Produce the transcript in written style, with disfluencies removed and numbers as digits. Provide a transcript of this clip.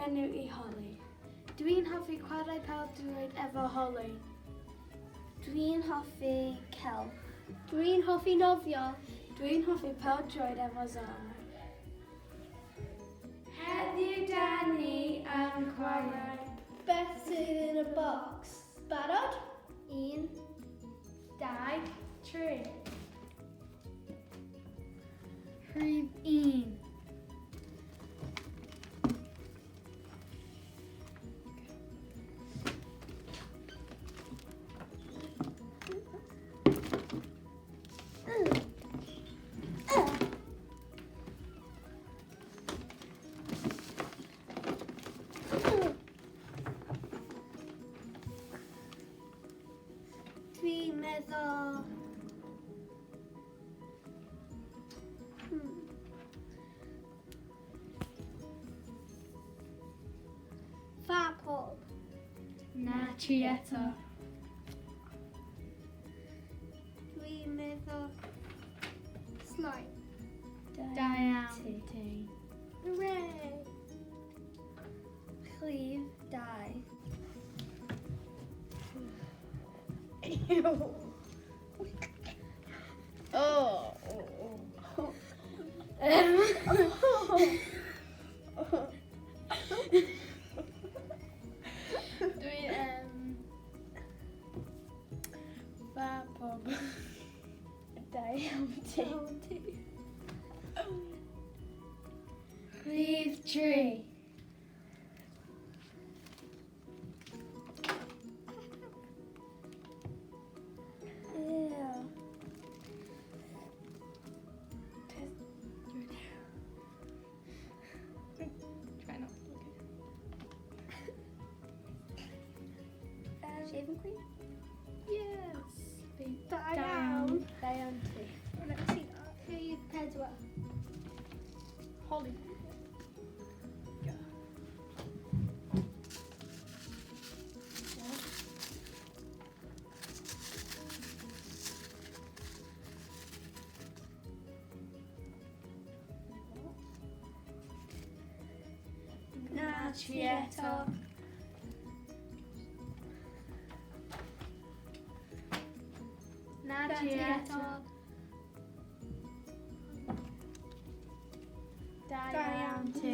enw i Holly. Dwi'n hoffi chwarae pêl-droed efo Holly. Dwi'n hoffi celf. Dwi'n hoffi nofio. Dwi'n hoffi pêl-droed efo Zara. Heddiw da ni yn chwarae. Beth sydd yn y bocs? Barod? 1, 2, 3. Rhif 1. Dwi'n meddwl... Fa pob. Na, ti eto. Dwi'n meddwl... Slime. Da iawn ti. Hooray! Rhif 2. Oh. Dwi Fa pob. Da iawn ti. Rhif 3. Ew. Try not to look at Shaving cream? Yes. Da iawn. Da iawn ti. Let's see that. Rhif 4. Holly. Na, ti eto. Na ti eto. Da Da iawn iawn ti.